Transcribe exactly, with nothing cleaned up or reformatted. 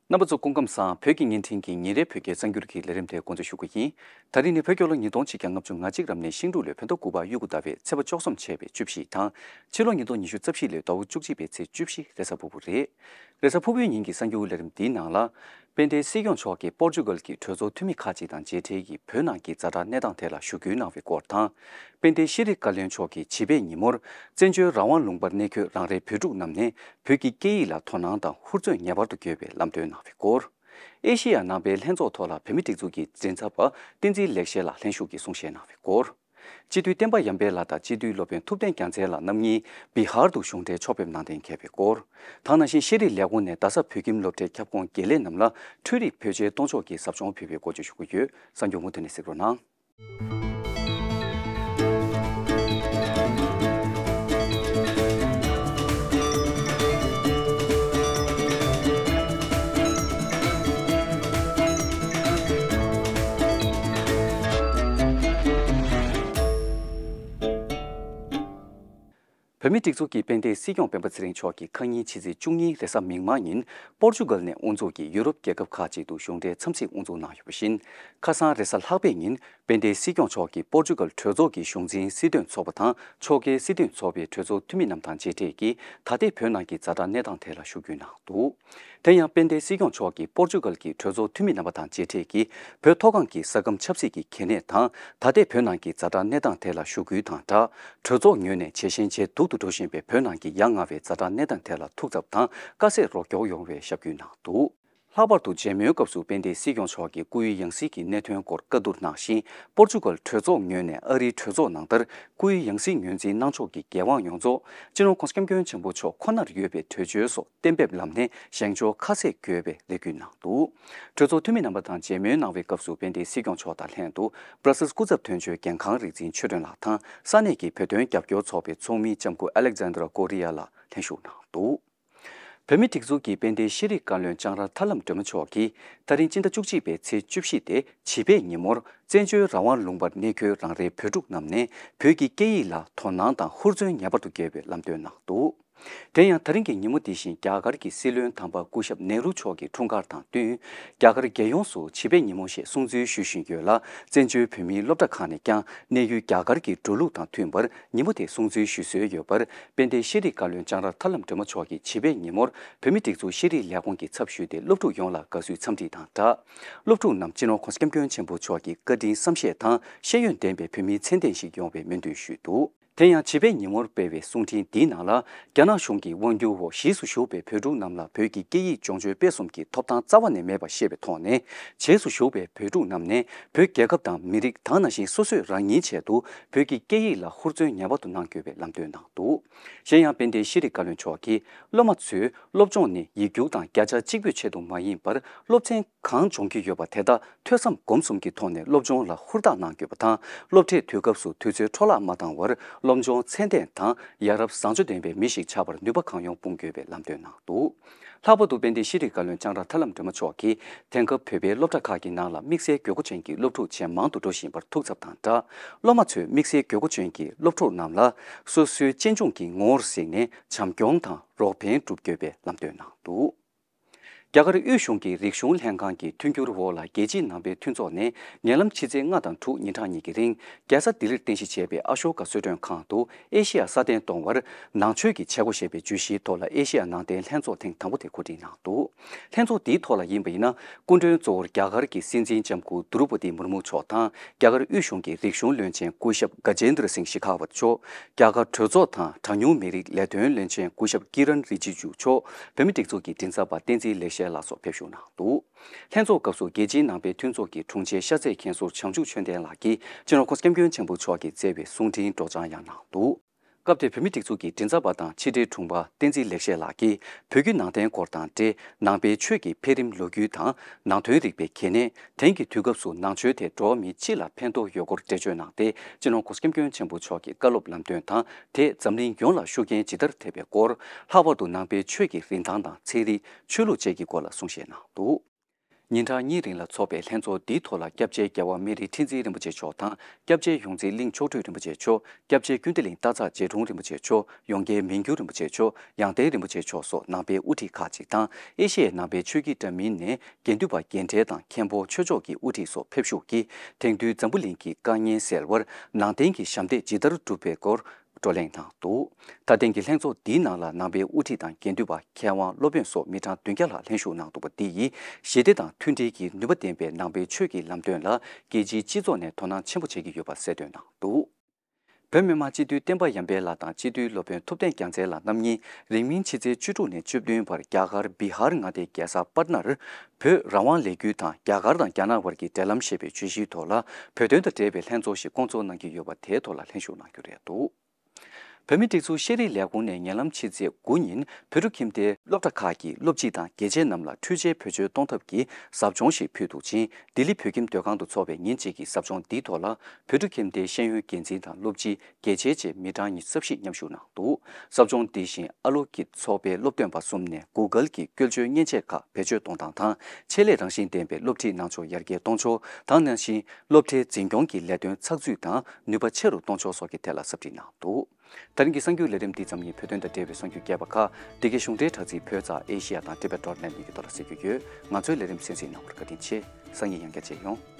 རྣམ་པ་ཚོ་སྐུ་ཁམས་བཟང་། བོད་ཀྱི་བརྙན་འཕྲིན་གྱི་ཉིན་རེའི་བོད་སྐད་གསར་འགྱུར་གྱི་ལས་རིམ་དེ་འགོ་འཛུགས་ཞུ་གི་ཡིན། ད་རིང་ནི་བོད་རྒྱལ་ལོ་ཉིས་སྟོང་ཆིག་བརྒྱ་ལྔ་བཅུ་ང་གཅིག་རབ་གནས་ཤིང་འབྲུག་ལོའི་བོད་ཟླ་དགུ་པ་དབྱུག་གུ་ཟླ་བའི་ཚེས་པ་བཅུ་གསུམ་བྱས་པའི་བཅུ་བཞི་དང་། ཕྱི་ལོ་ཉིས་སྟོང་ཉི་ཤུ་རྩ་བཞི་ལོའི་ཟླ་བ་བཅུ་གཅིག་པའི་ཚེས་བཅུ་བཞི་རེས་གཟའ་ཕུར་བུ་རེད། རེས་གཟའ་ཕུར་བུའི་ཉིན་གྱི་གསར་འགྱུར་ལས་རིམ་འདིའི་ནང་ལ། དཔལ་ལྡན་སྲིད་སྐྱོང་མཆོག་གིས་པོར་ཅུ་གལ་གྱི་གྲོས་ཚོགས་འཐུས་མི་ཁག་ཅིག་དང་མཇལ་འཕྲད་ཀྱིས་བོད་ནང་གི་ཛ་དྲག་གནས་སྟངས་ཐད་ལ་ཞུ་སྐུལ་གནང་བའི་སྐོར་དང་། དཔལ་ལྡན་ཤེས་རིག་བཀའ་བློན་མཆོག་གིས་བྱིས་པའི་ཉིན་མོར་བཙན་བྱོལ་རང་དབང་ལུང་པར་གནས་འཁོད་རང་རེའི་བོད་ཕྲུག་རྣམས་ནས་བོད་ཀྱི་སྐད་ཡིག་ལ་དོ་སྣང་དང་ཧུར་བརྩོན་ངེས་པར་དུ་དགོས་པའི་ལམ་སྟོན་གནང་བའི་སྐོར། ཨེ་ཤེ་ཡ་ནང་པའི་ལྷན་ཚོགས་ཐོག་ལ་བོད་མིའི་སྒྲིག་འཛུགས་ཀྱི་མགྲིན་ཚབ་པ་བསྟན་འཛིན་ལེགས་བཤད་ལགས་ལྷན་ཞུགས་ཀྱིས་གསུང་བཤད་གནང་བའི་སྐོར། སྤྱི་འཐུས་བསྟན་པ་ཡར་འཕེལ་ལགས་དང་སྤྱི་འཐུས་སློབ་དཔོན་ཐུབ་བསྟན་རྒྱལ་མཚན་ལགས་རྣམ་གཉིས་བི་ཧར་དུ་གཞུང་འབྲེལ་ཕྱོགས་ཕེབས་གནང་གཏན་འཁེལ་བའི་སྐོར། དེ་ནང་བཞིན་ཤེས་རིག་ལས་ཁུངས་ནས་རྡ་ས་བོད་ཁྱིམ་སློབ་གྲྭའི་ཁྱབ་ཁོངས་དགེ་ལས་རྣམས་ལ་འཕྲུལ་རིག་བེད་སྤྱོད་གཏོང་ཕྱོགས་ཀྱི་ཟབ་སྦྱོང་ཕུལ་བའི་སྐོར་བཅས་ཞུ་གི་ཡོད། གསར་འགྱུར་མུ་མཐུད་ནས་གཟིགས་རོགས་གནང་། བོད་མིའི་སྒྲིག་འཛུགས་ཀྱི་དཔལ་ལྡན་སྲིད་སྐྱོང་སྤེན་པ་ཚེ་རིང་མཆོག་གིས་ཁ་ཉིན་ཕྱི་ཚེས་བཅུ་གཉིས་རེས་གཟའ་མིག་དམར་ཉིན་པོར་ཅུ་གལ་ནས་དབུ་འཛུགས་ཀྱིས་ཡུ་རོབ་རྒྱལ་ཁབ་ཁག་ཅིག་ཏུ་གཞུང་འབྲེལ་འཚམས་གཟིགས་དབུ་འཛུགས་གནང་ཡོད་པ་བཞིན། ཁ་སང་རེས་གཟའ་ལྷག་པའི་ཉིན་དཔལ་ལྡན་སྲིད་སྐྱོང་མཆོག་གིས་པོར་ཅུ་གལ་གྲོས་ཚོགས་ཀྱི་གཞུང་འཛིན་སྲིད་དོན་ཚོགས་པ་དང་ཕྱོགས་འགལ་སྲིད་དོན་ཚོགས་པའི་གྲོས་ཚོགས་འཐུས་མི་རྣམས་དང་མཇལ་འཕྲད་ཀྱིས་ད་ལྟའི་བོད་ནང་གི་ཛ་དྲག་གནས་སྟངས་ཐད་ལ་ཞུ་སྐུལ་གནང་འདུག་དེ་ཡང་དཔལ་ལྡན་སྲིད་སྐྱོང་མཆོག་གིས་པོར་ཅུ་གལ་གྱི་གྲོས་ཚོགས་འཐུས་མི་རྣམ་པ་དང་མཇལ་འཕྲད་ཀྱིས་བོད་མཐོ་སྒང་གི་ས་ཁམས་ཆབ་སྲིད་ཀྱི་གལ་གནད་དང་ད་ལྟའི་བོད་ནང་གི་ཛ་དྲག་གནས་སྟངས་ཐད་ལ་ཞུ་སྐུལ་དང་སྦྲགས། གྲོས་ཚོགས་ངོས་ནས་ཇེ་ཞན་ཇེ་སྡུག་ཏུ་འགྲོ་བཞིན་པའི་བོད་ནང་གི་ཡ་ང་བའི་ཛ་དྲག་གནས་སྟངས་ཐད་ལ་ཐུགས་འཚབ་དང་དཀའ་སེལ་རོགས་སྐྱོར་ཡོང་བའི་ཞབས་སྐུལ་གནང་འདུག་ལྷག་པར་དུ་མཇལ་མོལ་སྐབས་སུ་དཔལ་ལྡན་སྲིད་སྐྱོང་མཆོག་གིས་སྐུའི་ཡང་སྲིད་ཀྱི་གནད་དོན་སྐོར་བཀའ་བསྡུར་གནང་ཞིང་། པོར་ཅུ་གལ་གྲོས་ཚོགས་ངོས་ནས་ཨ་རིའི་གྲོས་ཚོགས་ནང་ལྟར་སྐུའི་ཡང་སྲིད་ངོས་འཛིན་གནང་ཕྱོགས་ཀྱི་འགན་དབང་ཡོངས་རྫོགས་སྤྱི་ནོར་༸གོང་ས་༸སྐྱབས་མགོན་ཆེན་པོ་མཆོག་ཁོ་ནར་ཡོད་པའི་གྲོས་ཆོད་སོགས་གཏན་འབེབས་ལམ་ནས་བཞེངས་ཕྱོགས་ཁ་གསལ་དགོས་པའི་རེ་སྐུལ་གནང་འདུག་གྲོས་ཚོགས་འཐུས་མི་རྣམ་པ་དང་མཇལ་མོལ་གནང་བའི་སྐབས་སུ་དཔལ་ལྡན་སྲིད་སྐྱོང་མཆོག་དང་ལྷན་དུ་སྦྲ་སིལ་སྐུ་ཚབ་དོན་གཅོད་རྒན་ཁང་རིག་འཛིན་ཆོས་སྒྲོན་ལགས་དང་ས་གནས་ཀྱི་བོད་དོན་རྒྱབ་སྐྱོར་ཚོགས་པའི་ཚོགས་མི་ལྕམ་སྐུ་ཨ་ལེག་ཛན་དྲ་ཀོ་རི་ཡ་ལགས་ལྷན་ཞུགས་གནང་འདུག་བོད་མིའི་སྒྲིག་འཛུགས་ཀྱི་དཔལ་ལྡན་ཤེས་རིག་བཀའ་བློན་ལྕང་ར་ཐར་ལམ་སྒྲོལ་མ་མཆོག་གིས་ད་རིང་སྤྱི་ཟླ་བཅུ་གཅིག་པའི་ཚེས་བཅུ་བཞི་སྟེ་བྱིས་པའི་ཉིན་མོར་བཙན་བྱོལ་རང་དབང་ལུང་པར་གནས་འཁོད་རང་རེའི་བོད་ཕྲུག་རྣམས་ནས་བོད་ཀྱི་སྐད་ཡིག་ལ་དོ་སྣང་དང་ཧུར་བརྩོན་ངེས་པར་དུ་དགོས་པའི་ལམ་སྟོན་གནང་འདུག་དེ་ཡང་ད་རིང་གི་ཉིན་མོ་འདི་བཞིན་རྒྱ་གར་གྱི་སྲིད་བློན་དམ་པ་སྐུ་ཞབས་ནེ་རུ་མཆོག་གི་འཁྲུངས་སྐར་དང་བསྟུན། རྒྱ་གར་རྒྱལ་ཡོངས་སུ་བྱིས་པའི་ཉིན་མོ་ཞེས་སྲུང་བརྩི་ཞུ་བཞིན་ཡོད་ལ། བཙན་བྱོལ་བོད་མིའི་སློབ་གྲྭ་ཁག་ནས་ཀྱང་གནས་ཡུལ་རྒྱ་གར་གྱི་འགྲོ་ལུགས་དང་མཐུན་པར་ཉིན་མོ་དེ་སྲུང་བརྩི་ཞུ་སྲོལ་ཡོད་པར། དཔལ་ལྡན་ཤེས་རིག་བཀའ་བློན་ལྕང་ར་ཐར་ལམ་སྒྲོལ་མ་མཆོག་གིས་བྱིས་པའི་ཉིན་མོར་བོད་མིའི་སྒྲིག་འཛུགས་ཤེས་རིག་ལས་ཁུངས་ཀྱི་ཚབ་ཞུས་ཏེ་སློབ་ཕྲུག་ཡོངས་ལ་དགའ་བསུའི་འཚམས་འདྲི་དང་སྦྲགས། སློབ་ཕྲུག་རྣམས་སྤྱི་ནོར་༸གོང་ས་༸སྐྱབས་མགོན་ཆེན་པོ་མཆོག་གི་བཀའ་དྲིན་བསམ་ཤེས་དང་ཤེས་ཡོན་ལྡན་པའི་བོད་མིའི་མཚན་ལྡན་ཞིག་ཡོང་བའི་སྨོན་འདུན་ཞུས་འདུག་དེ་ཡང་བྱིས་པའི་ཉིན་མོར་སྤེལ་བའི་གསུང་འཕྲིན་འདིའི་ནང་ལ། རྒྱ་ནག་གཞུང་གི་དབང་སྒྱུར་འོག་གཞིས་སུ་བཞུགས་པའི་བོད་ཕྲུག་རྣམས་ལ་བོད་ཀྱི་སྐད་ཡིག་སྦྱོང་སྤྱོད་སྤེལ་གསུམ་གྱི་ཐོབ་ཐང་རྩ་བ་ནས་མེད་པ་ཤེས་པའི་ཐོག་ནས། གཞིས་སུ་བཞུགས་པའི་བོད་ཕྲུག་རྣམས་ནས་བོད་རྒྱལ་ཁབ་དང་མི་རིགས་དང་ནང་བཞིན་སོ་སོས་རང་ཉིད་ཆེད་དུ་བོད་ཀྱི་སྐད་ཡིག་ལ་ཧུར་བརྩོན་ངེས་པར་དུ་གནང་དགོས་པའི་ལམ་སྟོན་གནང་འདུག་གཞན་ཡང་དཔལ་ལྡན་ཤེས་རིག་བཀའ་བློན་མཆོག་གིས་སློབ་མ་ཚོས་སློབ་སྦྱོང་ནི་ཡིག་རྒྱུགས་དང་བརྒྱ་ཆ་གཅིག་པུའི་ཆེད་དུ་མ་ཡིན་པར་སློབ་ཚན་གང་སྦྱོང་གི་ཡོད་པ་དེ་དག་ཐོས་བསམ་སྒོམ་གསུམ་གྱི་ཐོག་ནས་སློབ་སྦྱོང་ལ་ཧུར་ཐག་གནང་དགོས་པ་དང་། སློབ་ཁྲིད་དུས་སྐབས་སུ་དུས་ཚོད་འཕྲོ་བརླག་མ་བཏང་བར་སློབ་སྦྱོང་ཚད་ལྡན་དང་ཡ་རབས་བཟང་སྤྱོད་ལྡན་པའི་མི་ཞིག་ཆགས་པར་ནུས་པ་གང་ཡོང་སྤུངས་དགོས་པའི་ལམ་སྟོན་གནང་འདུག་ལྷག་པར་དུ་དཔལ་ལྡན་ཤེས་རིག་བཀའ་བློན་ལྕང་ར་ཐར་ལམ་སྒྲོལ་མ་མཆོག་གིས་དེང་སྐབས་བོད་པའི་སློབ་གྲྭ་ཁག་གི་ནང་ལ་དམིགས་བསལ་དགོས་མཁོ་ཅན་གྱི་སློབ་ཕྲུག་ཇེ་མང་དུ་འགྲོ་བཞིན་པར་ཐུགས་འཚབ་དང་སྦྲགས། སློབ་མ་ཚོས་དམིགས་བསལ་དགོས་མཁོ་ཅན་གྱི་སློབ་ཕྲུག་རྣམས་ལ་སོ་སོའི་གཅེན་གཅུང་གི་ངོ་བོར་གཟིགས་ནས་བྱམས་སྐྱོང་དང་རོགས་ཕན་སྒྲུབ་དགོས་པའི་ལམ་སྟོན་གནང་འདུག་རྒྱ་གར་དབུས་གཞུང་གི་རིག་གཞུང་ལྷན་ཁང་གི་མཐུན་འགྱུར་འོག་ལ་རྒྱལ་སྤྱིའི་ནང་པའི་མཐུན་ཚོགས་ནས་ཉེ་ལམ་ཕྱི་ཚེས་ལྔ་དང་དྲུག་ཉིན་གྲངས་གཉིས་ཀྱི་རིང་རྒྱལ་ས་ལྡི་ལིར་རྟེན་གཞི་བྱས་པའི་ཨ་ཤོ་ཀ་གསོལ་མགྲོན་ཁང་དུ་ཨེ་ཤེ་ཡ་སྲ་བརྟན་གཏོང་བར་ནང་ཆོས་ཀྱི་བྱེད་སྒོ་ཞེས་པའི་བརྗོད་གཞིའི་ཐོག་ལ་ཨེ་ཤེ་ཡ་ནང་བསྟན་ལྷན་ཚོགས་ཐེངས་དང་པོ་དེ་གོ་སྒྲིག་གནང་འདུག་ལྷན་ཚོགས་འདིའི་ཐོག་ལ་ཡིན་པ་ཡིན་ན། སྐུ་མགྲོན་གཙོ་བོར་རྒྱ་གར་གྱི་སྲིད་འཛིན་ལྕམ་སྐུ་དྲོ་པོ་ཏི་མུར་མུ་མཆོག་དང་། རྒྱ་གར་དབུས་གཞུང་གི་རིག་གཞུང་བློན་ཆེན་སྐུ་ཞབས་ག་ཇེན་དྲ་སིང་ཤི་ཁ་ཝཏ་མཆོག་རྒྱ་གར་གྲོས་ཚོགས་དང་གྲངས་ཉུང་མི་རིགས་ལས་དོན་བློན་ཆེན་སྐུ་ཞབས་ཀི་རན་རི་ཇི་ཇུ་མཆོག་བོད་མིའི་སྒྲིག་འཛུགས་ཀྱི་མགྲིན་ཚབ་པ་བསྟན་འཛིན་ལེགས་བཤད་ལགས་སོགས་ཕེབས་ཞུགས་གནང་འདུག་ལྷན་ཚོགས་སྐབས་སུ་རྒྱལ་སྤྱིའི་ནང་པའི་མཐུན་ཚོགས་ཀྱི་དྲུང་ཆེ་ཤར་རྩེ་མཁན་ཟུར་བྱང་ཆུབ་ཆོས་ལྡན་ལགས་ཀྱིས་སྤྱི་ནོར་༸གོང་ས་༸སྐྱབས་མགོན་ཆེན་པོ་མཆོག་གིས་བསྩལ་བའི་གསུང་འཕྲིན་སྒྲོག་སྦྱང་ཡང་གནང་འདུག་སྐབས་དེར་བོད་མིའི་སྒྲིག་འཛུགས་ཀྱི་མགྲིན་ཚབ་པ་དང་ཕྱི་དྲིལ་དྲུང་པ་བསྟན་འཛིན་ལེགས་བཤད་ལགས་ཀྱིས་བོད་བརྒྱུད་ནང་བསྟན་སྐོར་དང་འབྲེལ་ནང་པའི་ཆོས་ཀྱི་འཕེལ་རིམ་ལོ་རྒྱུས་དང་ནང་དོན་རིག་པའི་གལ་གནད། དེང་གི་དུས་སྐབས་སུ་ནང་ཆོས་དེ་འགྲོ་བ་མི་སྤྱི་ལ་ཕན་ཐོགས་ཡོད་སྐོར་འགྲེལ་བརྗོད་གནང་སྟེ། སྤྱི་ནོར་༸གོང་ས་༸སྐྱབས་མགོན་ཆེན་པོ་མཆོག་གི་བཀའ་སློབ་ལམ་སྟོན་དང་། དེས་འཛམ་གླིང་ཡོངས་ལ་ཤུགས་རྐྱེན་ཇི་ལྟར་ཐེབས་པའི་སྐོར། ལྷག་པར་དུ་ནང་པའི་ཆོས་ཀྱི་རིན་ཐང་དང་ཚན་རིག་ཆོས་ལུགས་བཅས་ཀྱི་སྐོར་ལ་གསུང་བཤད་གནང་འདུག་ཉིན་གྲངས་གཉིས་རིང་ལ་འཚོགས་པའི་ལྷན་ཚོགས་འདིའི་ཐོག་ལ་སྐྱབས་རྗེ་རྒྱལ་བ་སྨན་རི་ཁྲི་འཛིན་རིན་པོ་ཆེ་མཆོག་དང་། སྐྱབས་རྗེ་ཡོངས་འཛིན་གླིང་མཆོག་སྤྲུལ་རིན་པོ་ཆེ་མཆོག་སྐྱབས་རྗེ་ཀུན་བདེ་གླིང་སྟག་ཚང་རྗེ་དྲུང་རིན་པོ་ཆེ་མཆོག་ཡོངས་དགེ་མི་འགྱུར་རིན་པོ་ཆེ་མཆོག་ཡང་སྟེང་རིན་པོ་ཆེ་མཆོག་སོགས་ནང་པའི་དབུ་ཁྲིད་ཁག་ཅིག་དང་། ཨེ་ཤེ་ཡའི་ནང་པའི་ཆོས་བརྒྱུད་འདྲ་མིན་ནས་དགེ་འདུན་པ་རྒན་གྲས་དང་། མཁན་པོ་ཆོས་ཕྱོགས་ཀྱི་དབུ་ཁྲིད་སོགས་ཕེབས་ཞུགས་ཀྱིས། དེང་དུས་འཛམ་བུ་གླིང་གི་དཀའ་ངལ་སེལ་བར་ནང་བསྟན་གྱི་ཞབས་འདེགས་ཇི་ལྟར་བསྒྲུབ་པའི་སྐོར་བགྲོ་གླེང་གནང་འདུག་ད་ཐེངས་ཀྱི་ལྷན་ཚོགས་འདིའི་ནང་ལ་ནང་པའི་དབུ་ཁྲིད་དང་། དགེ་འདུན་པ། མཁས་དབང་། སློབ་དཔོན་སོགས་མི་གྲངས་བདུན་བརྒྱ་ལྷག་ལྷན་ཞུགས་གནང་འདུག་པ་འདི་ཡིས། ཞི་བདེ་དང་མཐུན་སྒྲིལ་གྱི་ནུས་པ་ལྡན་པའི་ནང་པའི་ཆོས་ཀྱི་ལམ་སྟོན་ལ་རྒྱལ་སྤྱིའི་སྤྱི་ཚོགས་ནས་དོ་སྣང་ཆེན་པོ་བྱེད་ཀྱི་ཡོད་པ་གསལ་སྟོན་གནང་འདུག་བོད་མི་མང་སྤྱི་འཐུས་བསྟན་པ་ཡར་འཕེལ་ལགས་དང་། སྤྱི་འཐུས་སློབ་དཔོན་ཐུབ་བསྟན་རྒྱལ་མཚན་ལགས་རྣམ་གཉིས་རིང་མིན་ཕྱི་ཚེས་བཅུ་དྲུག་ནས་བཅུ་བདུན་བར་རྒྱ་གར་བི་ཧར་མངའ་སྡེའི་རྒྱལ་ས་པཊ་ནར། བོད་རང་དབང་ལས་འགུལ་དང་རྒྱ་གར་དང་རྒྱ་ནག་བར་གྱི་འབྲེལ་ལམ་ཞེས་པའི་བརྗོད་གཞིའི་ཐོག་ལ། བོད་དོན་དང་འབྲེལ་བའི་ལྷན་ཚོགས་ཤིག་བསྐོང་ཚོགས་གནང་གི་ཡོད་པ་དེའི་ཐོག་ལ་ལྷན་ཞུགས་གནང་རྒྱུ་རེད་འདུག་བོད་མིའི་སྒྲིག་འཛུགས་ཤེས་རིག་ལས་ཁུངས་ནས་ཉེ་ལམ་ཕྱི་ཚེས་དགུ་ཉིན་བོད་ཕྲུག་ཁྱིམ་སྡེའི་སློབ་གྲྭ་ཁག་གི་སློབ་སྤྱི་དང་དགེ་ཆེ་རྣམས་ལ་འཕྲུལ་ཆས་བེད་སྤྱོད་གཏོང་ཐབས་ཀྱི་ཟབ་སྦྱོང་ཞིག་ཕུལ་འདུག་ཅིང་། ལྡི་ལི་བོད་ཁྱིམ་སྡོད་ཁང་དུ་འཚོགས་པའི་ཉིན་གཅིག་གི་ཟབ་སྦྱོང་འདིའི་ཐོག་ལ། བོད་ཕྲུག་ཁྱིམ་སྡེའི་ཤེས་ཡོན་འགན་འཛིན་དང་སློབ་སྤྱི། དགེ་ཆེ་བཅས་མི་གྲངས་ཉི་ཤུ་རྩ་བཞི་མཉམ་ཞུགས་གནང་འདུག་ཟབ་སྦྱོང་འདི་བཞིན་ཨ་ལོ་ཀིད་ཚོགས་པའི་སློབ་སྟོན་པ་གསུམ་ནས་Google་གྱི་བཀོལ་སྤྱོད་མཉེན་ཆས་ཁག་བེད་སྤྱོད་གཏོང་སྟངས་དང་། ཆེད་ལས་རང་བཞིན་ལྡན་པའི་སློབ་ཁྲིད་གནང་ཕྱོགས་ཡར་རྒྱས་གཏོང་ཕྱོགས་དང་། ནང་བཞིན་སློབ་གྲྭའི་འཛིན་སྐྱོང་གི་ལས་དོན་ཚགས་ཚུད་དང་ནུས་པ་ཆེ་རུ་གཏོང་ཕྱོགས་སོགས་ཀྱི་ཐད་ལ་ཟབ་ཁྲིད་གནང་འདུག་ད་རིང་གི་གསར་འགྱུར་ལས་རིམ་འདི་ཙམ་ཡིན། བོད་དོན་དང་འབྲེལ་བའི་གསར་འགྱུར་རྒྱས་པ་ཁག་འདི་གའི་གཞུང་འབྲེལ་དྲ་ཚིགས་བོད་ཙང་ཨེ་ཤི་ཡ་དང་ཊི་བེ་ཊི་ཌོ་ཊི་ནེ་ཊི་གཉིས་ཀྱི་ཐོག་ལ་གསན་རྒྱུ་ཡོད། ང་ཚོའི་ལས་རིམ་གསན་གཟིགས་གནང་བར་བཀའ་དྲིན་ཆེ། སང་ཉིན་ཡང་བསྐྱར་མཇལ་ཡོང་།